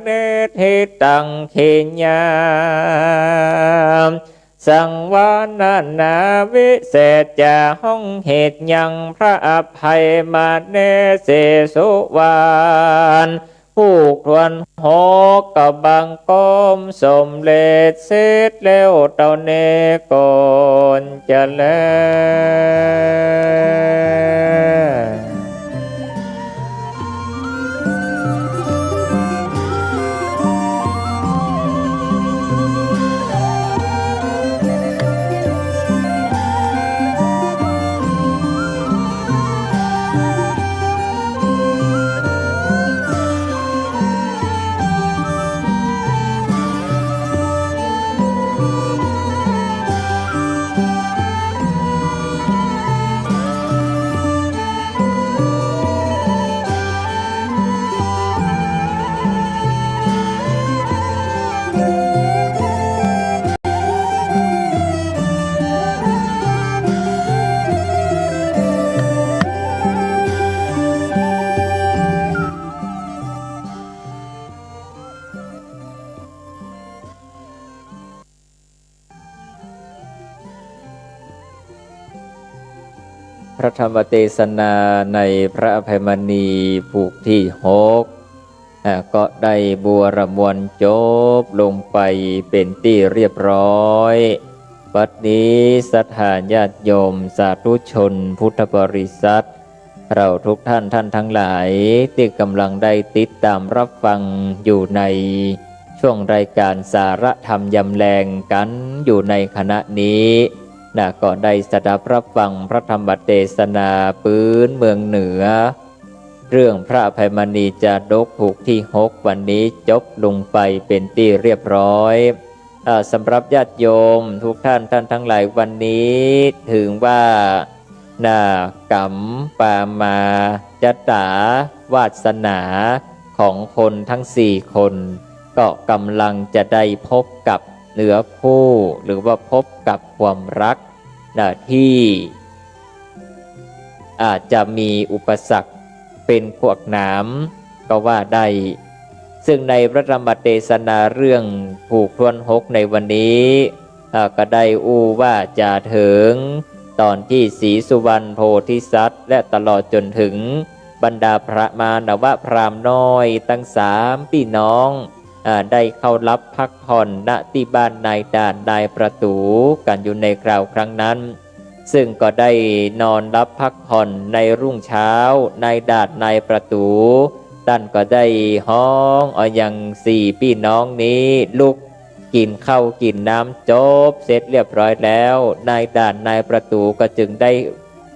นิทธิตังขีญา สังวรณา วิเศษจ๋า ห้องเหตุยังพระอภัยมณี สีสุวรรณ ผูกถ้วนหก ก็บังคมสำเร็จเสร็จแล้วเต้านี้ก่อน จะแล พระธรรมเตสนาในพระอภัยมณีผูกตี้หก อ่า ก็ได้บูรณาจบลงไปเป๋นตี้เรียบร้อย บัดนี้ศรัทธาญาติโยมสาธุชนพุทธบริษัท เราทุกท่าน ท่านทั้งหลายตี้กำลังได้ติดตามรับฟังอยู่ในช่วงรายการสาระธรรมยามแลงกั๋นอยู่ในขณะนี้นะ ก็ได้สดับรับฟังพระธรรมเตสนาปื๊นเมืองเหนือ เรื่องพระอภัยมณีจาดกผูกตี้หก วันนี้จบลงไปเป๋นตี้เรียบร้อย เอ่อ สำหรับญาติโยมทุกท่าน ท่านทั้งหลาย วันนี้ถือว่า นะ ก๋รรม ปามา จะตา วาสนาของคนทั้งสี่คน ก็กำลังจะได้พบกับเนื้อคู่ หรือว่าพบกับความรัก นะ ที่ อาจจะมีอุปสรรคเป๋นขวากหนามก็ว่าได้ ซึ่งในพระธรรมเตสนาเรื่องผูกถ้วนหกในวันนี้ อ่า ก็ได้อู้ว่าจ๋าเถิง ต๋อนตี้ศรีสุวรรณโพธิสัตว์ และตลอดจ๋นเถิงบรรดาพระมานวพราหมณ์น้อยตังสามปี้น้อง อ่า ได้เข้าหลับพักผ่อน ณ ตี้บ้านนายด่านนายประตู๋กั๋นอยู่ในคราวครั้งนั้น ซึ่งก็ได้นอนหลับพักผ่อน ในรุ่งเช้า นายด่านนายประตู๋ ต้านก็ได้ฮ้องเอายังสี่ปี้น้องนี้ลุกกิ๋นข้าวกิ๋นน้ำจบเสร็จเรียบร้อยแล้ว นายด่านนายประตู๋ก็จึงได้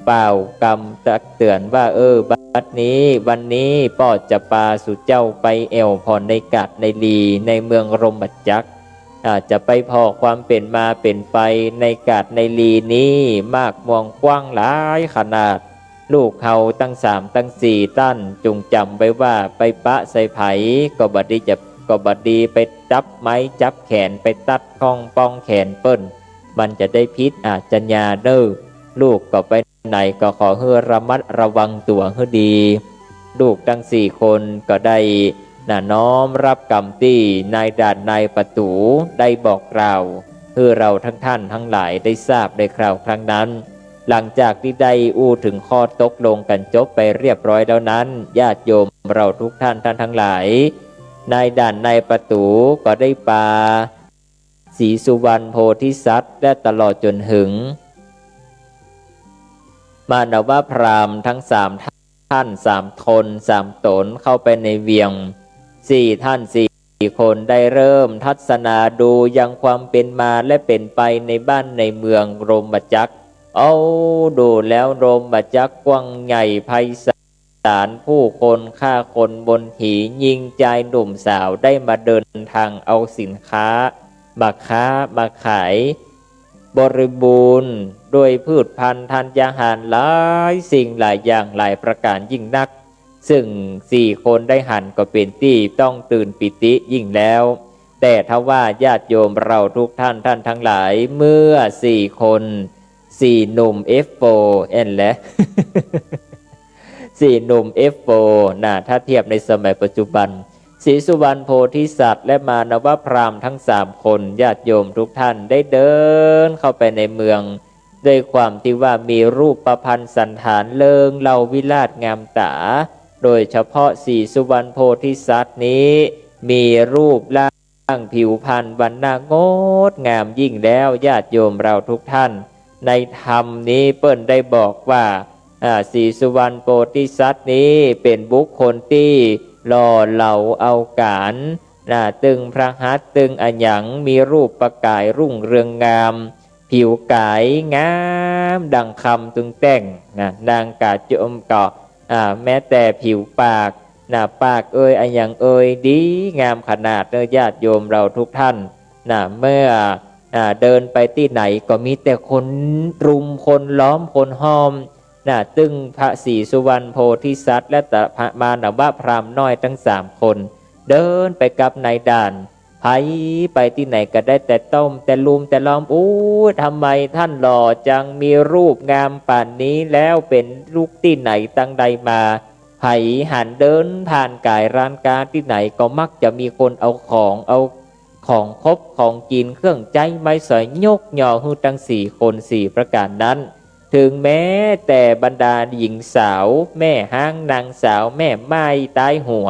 เป่ากำตักเตือนว่า เออ บัดนี้ วันนี้ป้อจะปาสุเจ้าไปแอ่วผ่อนในกาดในลี ในเมืองรมจักร อ่า จะไปผ่อความเป๋นมาเป๋นไปในกาดในลีนี้มากมวงกว้างหลายขนาด ลูกเฮาตังสามตังสี่ต้านจุ่งจ๋ำไว้ว่า ไปปะใส่ใผก็บ่ดี จะ ก็บ่ดีไปจับไม้จับแขน ไปตัดข้องป้องแขนเปิ้น มันจะได้ผิดอาชญาเน่อ ลูกก็ไปไหนก็ขอหื้อระมัดระวังตั๋วหื้อดี ลูกตังสี่คนก็ได้ น่ะ น้อมรับกำตี้นายด่านนายประตู๋ได้บอกกล่าวหื้อเราตังท่านตังหลายได้ทราบในคราวครั้งนั้น หลังจากตี้ได้อู้เถิงข้อตกลงกั๋นจบไปเรียบร้อยแล้วนั้น ญาติโยมเราทุกท่านตังหลาย นายด่านนายประตู๋ก็ได้ปาศรีสุวรรณโพธิสัตว์และตลอดจ๋นเถิง มานวพราหมณ์ตังสามท่าน สามคน สามต๋นเข้าไปในเวียง สี่ท่านสี่คนได้เริ่มทัศนาดูยังความเป๋นมาและเป๋นไปในบ้านในเมืองโรมจักร เอา ดูแล้วโรมจักรกว้างใหญ่ไพศาล ผู้คนข้าคน มณฑีหญิงจายหนุ่มสาวได้มาเดินตางเอาสินค้ามาค้ามาขาย บริบูรณ์ด้วยพืชพันธุ์ธัญญาหารหลายสิ่งหลายอย่างหลายประก๋านยิ่งนัก ซึ่งสี่คนได้หันก็เป๋นตี้ต้องตื่นปีติยิ่งแล้ว แต่ทว่าญาติโยมเราทุกท่านตังหลาย เมื่อสี่คน สี่หนุ่ม เอฟโฟร์ แอ่นแหละ สี่หนุ่ม เอฟโฟร์ น่ะ ถ้าเทียบในสมัยปัจจุบัน ศรีสุวรรณโพธิสัตว์และมานวพราหมณ์ตังสามคน ญาติโยมทุกท่านได้เดินเข้าไปในเมือง ด้วยความตี้ว่ามีรูปประพันธ์สันฐานเริงเร้าวิราจงามต๋า โดยเฉพาะศรีสุวรรณโพธิสัตว์นี้มีรูปร่างผิวพรรณวรรณะงดงามยิ่งแล้ว ญาติโยมเราทุกท่าน ในธรรมนี้เปิ้นได้บอกว่า อ่า ศรีสุวรรณโพธิสัตว์นี้เป๋นบุคคลตี้หล่อเหลาเอาก๋าน น่ะ ตึงพระหัตถ์ ตึงอะหยัง มีรูปประก๋ายรุ่งเรืองงาม ผิวก๋ายงามดังคำตึงแต้ง น่ะ นางกาจงก็ อ่า แม้แต่ผิวปาก น่ะ ปากเอย อะหยังเอย ดีงามขนาดเน้อ ญาติโยมเราทุกท่าน น่ะ เมื่อ อ่า เดินไปตี้ไหนก็มีแต่คนรุม คนล้อม คนห้อม น่ะ ตึงพระศรีสุวรรณโพธิสัตว์และตะ พระมานวพราหมณ์น้อยตังสามคน เดินไปกับนายด่าน ใผไปตี้ไหนก็ได้แต่ต้อม แต่รุม แต่ล้อม อู้ ทำไมท่านหล่อจัง มีรูปงามป่านนี้แล้ว เป๋นลูกตี้ไหนตังใดมา ใผหันเดินผ่านก๋ายร้านก๊าตี้ไหนก็มักจะมีคนเอาของ เอาของคบของกิ๋น เครื่องใจ๊ไม้สอยยกยอหื้อตังสี่คนสี่ประก๋านนั้น เถิงแม้แต่บรรดาหญิงสาว แม่ฮ้างนางสาว แม่ม่ายต๋ายหัว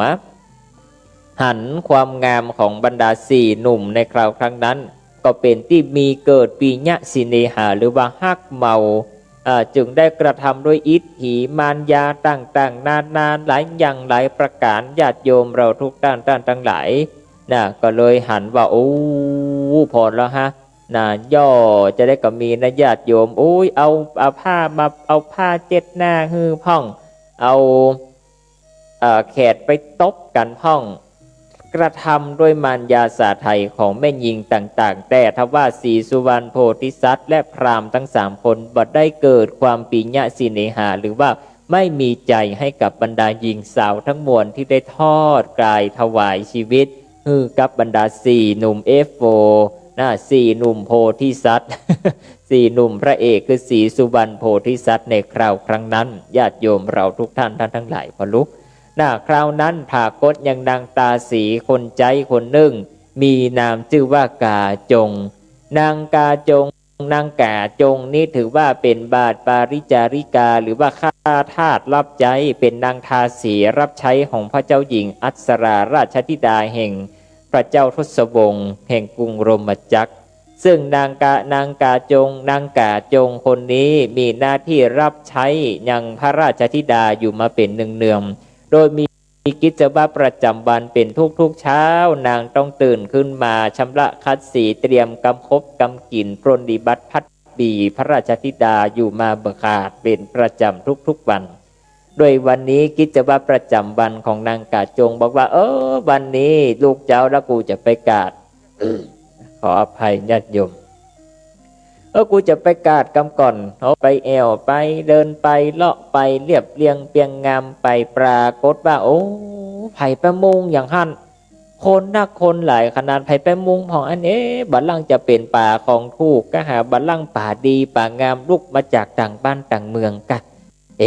หันความงามของบรรดาสี่หนุ่มในคราวครั้งนั้น ก็เป๋นตี้มีเกิดปียะสิเนหา หรือว่าฮักเมา อ่า จึงได้กระทำด้วยอิทธิมารยาต่างๆ นานาหลายอย่างหลายประก๋าน ญาติโยมเราทุกท่านตังหลาย น่ะ ก็เลยหันว่า โอ้ ผ่อแล้วฮะ น่ะ ย่อจะได้ก็มีนะญาติโยม โอ้ย เอา เอาผ้ามา เอาผ้าเจ็ดหน้าหื้อพ่อง เอา เอ่อ แขนไปตบกั๋นพ่อง กระทำด้วยมารยาสาไถของแม่ญิงต่างๆ แต่ทว่าศรีสุวรรณโพธิสัตว์และพราหมณ์ตังสามคนบ่ได้เกิดความปียะสิเนหา หรือว่าไม่มีใจ๋ให้กับบรรดาหญิงสาวตังมวลตี้ได้ทอดก๋ายถวายจีวิตหื้อกับบรรดาสี่หนุ่ม เอฟโฟร์ น่ะ สี่หนุ่มโพธิสัตว์ สี่หนุ่มพระเอกคือศรีสุวรรณโพธิสัตว์ในคราวครั้งนั้น ญาติโยมเราทุกท่านตังหลาย ผ่อลุก น่ะ คราวนั้นผากฏยังนางตาสีคนใจ๊คนนึ่ง มีนามจื้อว่ากาจง นางกาจง นางกาจงนี้ถือว่าเป๋นบาทปาริจาริกา หรือว่าข้าทาสรับใจ๊ เป๋นนางทาสีรับใจ๊ของพระเจ้าหญิงอัปสราราชธิดาแห่งพระเจ้าทศวงศ์แห่งกรุงโรมจักร ซึ่งนางกา นางกาจง นางกาจงคนนี้มีหน้าตี้รับใจ๊ยังพระราชธิดาอยู่มาเป๋นเนืองๆ โดยมีกิจวัตรประจ๋ำวันเป๋นทุกๆ เช้า นางต้องตื่นขึ้นมาชำระขัดสี เตรียมกำคบกำกิ๋น ปรนนิบัติภัตตี้พระราชธิดาอยู่มาบ่ขาดเป๋นประจ๋ำทุกๆ วัน โดยวันนี้กิจวัตรประจ๋ำวันของนางกาจงบอกว่า เออ วันนี้ลูกเจ๊าและกูจะไปกาด ขออภัยญาติโยม เออ กูจะไปกาดกำก่อน เอาไปแอ่ว ไปเดิน ไปเลาะ ไปเลียบเลียงเปียงงาม ไปปรากฏว่า โอ้ ใผไปมุงอย่างหั้น คนนักคนหลายขนาด ใผไปมุงพ่องอั้น เอ๊ะ บ่าลังจะเป๋นป๋าของถูกกะหา บ่าลังป๋าดีป๋างามลุกมาจากต่างบ้านต่างเมืองกะ เอ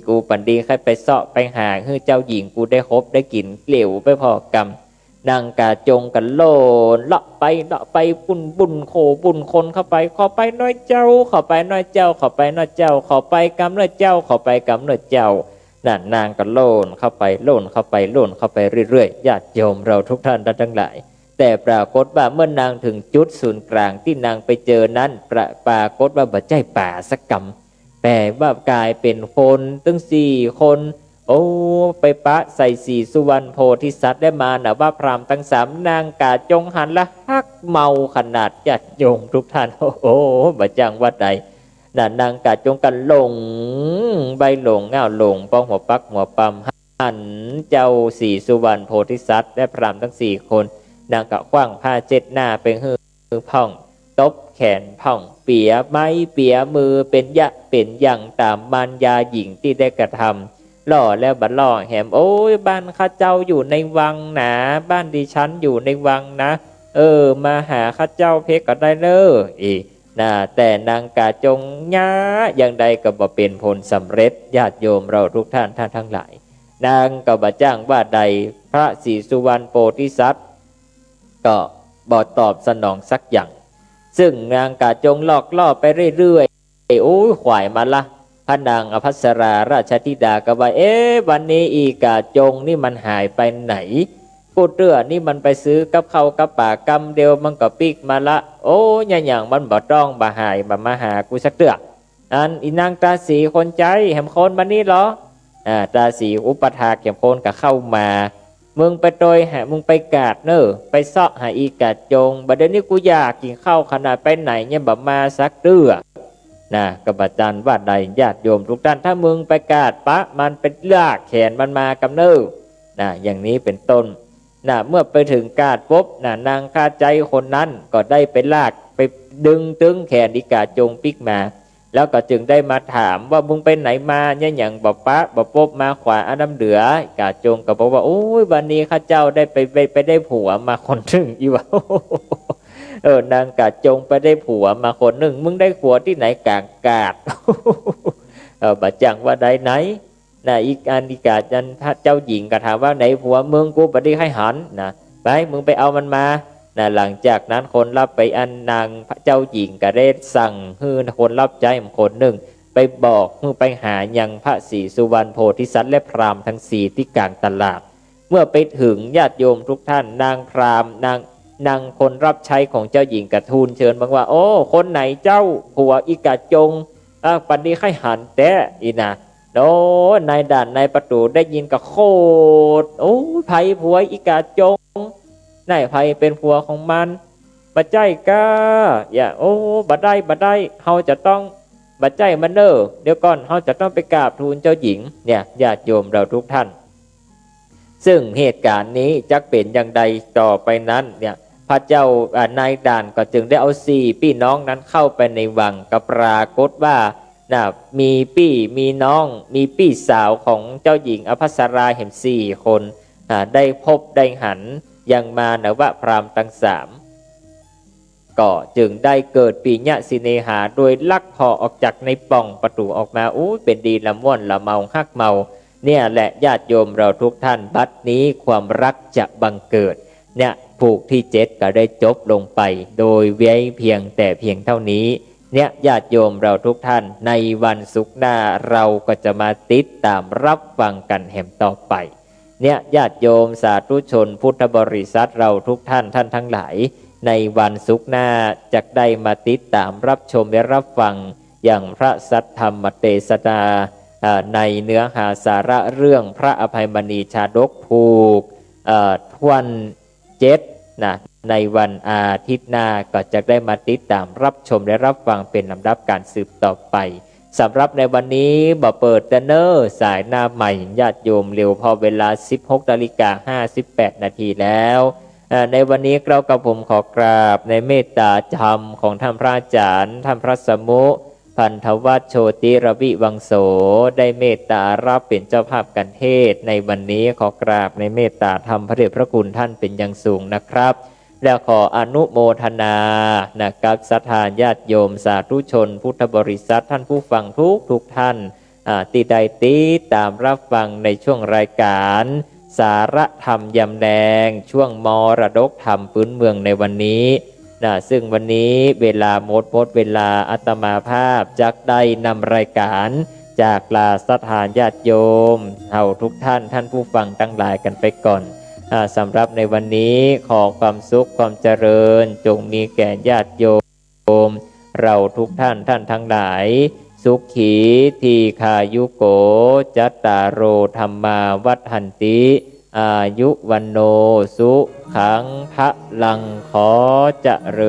กูปันดีใค่ไปเซาะไปหาหื้อเจ้าหญิงกูได้คบได้กิ๋นเหลวไปผ่อกำ นางก๋าจงก็โล่นเลาะไปเลาะไป บุ่นบุ่นโค่บุ่นคนเข้าไป ขอไปน้อยเจ้า ขอไปน้อยเจ้า ขอไปน้อยเจ้า ขอไปกำเน่อเจ้า ขอไปกำเน่อเจ้า น่ะ นางก็โล่นเข้าไป โล่นเข้าไป โล่นเข้าไปเรื่อยๆ ญาติโยมเราทุกท่าน ท่านทั้งหลาย แต่ปรากฏว่าเมื่อนางเถิงจุดศูนย์กลางตี้นางไปเจอนั้น ปรา- ปรากฏว่าบ่ใจ้ป๋าสักกำ แป๋ว่ากลายเป๋นคนตึงสี่คน โอ้ ไปปะใส่ศรีสุวรรณโพธิสัตว์และมานวพราหมณ์ตึงสาม นางก๋าจงหันแล้วฮักเมาขนาด ญาติโยมทุกท่าน โอ้โห บ่จั่งว่าใด น่ะ นางก๋าจงก็หลงใบ้หลงง่าวหลงปองหัวปักหัวปำ หันเจ้าศรีสุวรรณโพธิสัตว์และพราหมณ์ตึงสี่คน นางก็ขว้างผ้าเช็ดหน้าไปหื้อพ่อง ตบแขนพ่อง เปียไม้เปียมือเป๋นยะเป๋นหยั่งต๋ามมารยาหญิงตี้ได้กระทำ หล่อแล้วบ่หล่อแหม โอ้ย บ้านข้าเจ้าอยู่ในวังนะ บ้านดิฉันอยู่ในวังนะ เออ มาหาข้าเจ้าเป๊กก็ได้เน่อ อี น่ะ แต่นางก๋าจงเยียะอย่างใดก็บ่เป๋นผลสำเร็จ ญาติโยมเราทุกท่าน ท่านทั้งหลาย นางก็บ่จั่งว่าใด พระศรีสุวรรณโพธิสัตว์ก็บ่ตอบสนองสักอย่าง ซึ่งนางก๋าจงหลอกล่อไปเรื่อยๆ โอ้ย ขวายมาละ พระนางอภัสราราชธิดาก็ว่า เอ๊ะ วันนี้อีก๋าจงนี่มันหายไปไหน กู้เตื้อนี่มันไปซื้อกับข้าวกับป๋ากำเดียวมันก็ปิ๊กมาละ โอ้ ยะหยังมันบ่ต้องบ่หายบ่มาหากูสักเตื้อ อันอีนางตาสีคนใจ๊แหมคนมานี่เหรอ อ่า ตาสีอุปัฏฐากแหมคนก็เข้ามา มึงไปโตยหา มึงไปกาดเน่อ ไปเซาะหาอีก๋าจง บ่าเดี๋ยวนี้กูอยากกิ๋นข้าวขนาด ไปไหนเนี่ยบ่มาสักเตื้อ น่ะ ก็บ่จั่งว่าใด ญาติโยมทุกท่าน ถ้ามึงไปกาดปะมันไปลากแขนมันมากำเน่อ น่ะ อย่างนี้เป๋นต้น น่ะ เมื่อไปเถิงกาดปุ๊บ น่ะ นางข้าใจ๊คนนั้นก็ได้ไปลากไปดึงตึงแขนอีก๋าจงปิ๊กมา แล้วก็จึงได้มาถามว่า มึงไปไหนมาเนี่ย หยังบ่ปะบ่ปบมา ขวาอันน้ำเหลือ ก๋าจงก็บอกว่า โอ้ย วันนี้ข้าเจ้าได้ไป ไป ไปได้ผัวมาคนนึ่ง อีว่า เออ นางก๋าจงไปได้ผัวมาคนนึ่ง มึงได้ผัวตี้ไหน ก๋างกาด เออ บ่จั่งว่าใดไหน น่ะ อีกอันอีก๋า อันพระเจ้าหญิงก็ถามว่า ไหนผัวมึง กูบ่ได้ใค่หัน น่ะ ไป มึงไปเอามันมา น่ะ หลังจากนั้นคนรับไป อันนางพระเจ้าหญิงก็ได้สั่งหื้อคนรับใจ๊คนนึ่ง ไปบอกหื้อไปหายังพระศรีสุวรรณโพธิสัตว์และพราหมณ์ตึงสี่ตี้ก๋างตลาด เมื่อไปเถิง ญาติโยมทุกท่าน นางพราหมณ์ นาง นางคนรับใจ๊ของเจ้าหญิงก็ทูลเชิญบอกว่า โอ้ คนไหนเจ้า ผัวอีก๋าจง อ่ะ ปันนี้ใค่หันแต๊ อีน่ะ โอ้ นายด่านนายประตู๋ได้ยินก็โขด โอ้ ใผผัวอีก๋าจง ไหนใผเป๋นผัวของมัน บ่ใจ้ก้า อย่า โอ้ บ่ได้ บ่ได้ เฮาจะต้อง บ่ใจ้มันเน่อ เดี๋ยวก่อน เฮาจะต้องไปกราบทูลเจ้าหญิง เนี่ย ญาติโยมเราทุกท่าน ซึ่งเหตุก๋ารณ์นี้จักเป๋นอย่างใดต่อไปนั้นเนี่ย พระเจ้า อ่า นายด่านก็จึงได้เอาสี่ปี้น้องนั้นเข้าไปในวัง ก็ปรากฏว่า น่ะ มีปี้มีน้อง มีปี้สาวของเจ้าหญิงอภัสราแหมสี่คน อ่า ได้พบได้หันยังมานวพราหมณ์ตึงสาม ก็จึงได้เกิดปียะสิเนหา โดยลักผ่อออกจากในป่องประตู๋ออกมา อู้ เป๋นดีละม่วนละเมาฮักเมา เนี่ยแหละญาติโยมเราทุกท่าน บัดนี้ความรักจะบังเกิด เนี่ย ผูกตี้เจ็ดก็ได้จบลงไป โดยไว้เพียงแต่เพียงเต้านี้ เนี่ย ญาติโยมเราทุกท่าน ในวันศุกร์หน้าเราก็จะมาติดต๋ามรับฟังกั๋นแหมต่อไป เนี่ย ญาติโยมสาธุชนพุทธบริษัทเราทุกท่าน ท่านทั้งหลาย ในวันศุกร์หน้าจักได้มาติดต๋ามรับชมและรับฟัง อย่างพระสัทธรรมเตสนา เอ่อ ในเนื้อหาสาระเรื่องพระอภัยมณีชาดกผูก เอ่อ ถ้วนเจ็ดนะ ในวันอาทิตย์หน้าก็จะได้มาติดต๋ามรับชมและรับฟังเป๋นลำดับก๋านสืบต่อไป สำหรับในวันนี้บ่เปิดแต๊เน่อ สายหน้าใหม่ ญาติโยมเหลียวผ่อเวลา สิบหกนาฬิกาห้าสิบแปดนาทีแล้ว เอ่อ ในวันนี้เกล้ากับผมขอกราบในเมตตาธรรมของท่านพระอาจารย์ ท่านพระสมุ พันธวัฒน์โชติรวิวังโส ได้เมตตารับเป๋นเจ้าภาพก๋านเทศน์ในวันนี้ ขอกราบในเมตตาธรรมพระเดชพระคุณท่านเป๋นอย่างสูงนะครับ และขออนุโมทนานะครับ ศรัทธาญาติโยมสาธุชนพุทธบริษัทท่านผู้ฟังทุกๆท่าน อ่า ตี้ได้ติดต๋ามฮับฟังในช่วงรายก๋านสาระธรรมยำแลง ช่วงมรดกธรรมปื๊นเมืองในวันนี้ นะ ซึ่งวันนี้เวลาหมด หมดเวลา อาตมาภาพจักได้นำรายก๋านจากลาศรัทธาญาติโยม เฮาทุกท่าน ท่านผู้ฟังตังหลายกั๋นไปก่อน อ่า สำหรับในวันนี้ขอความสุขความเจริญจงมีแก่ญาติโยม เฮาทุกท่าน ท่านตังหลาย สุขี ทีฆายุโก จัตตาโร ธัมมา วัฑฒันติ อายุ วัณโณ สุขัง พลัง ขอเจริญ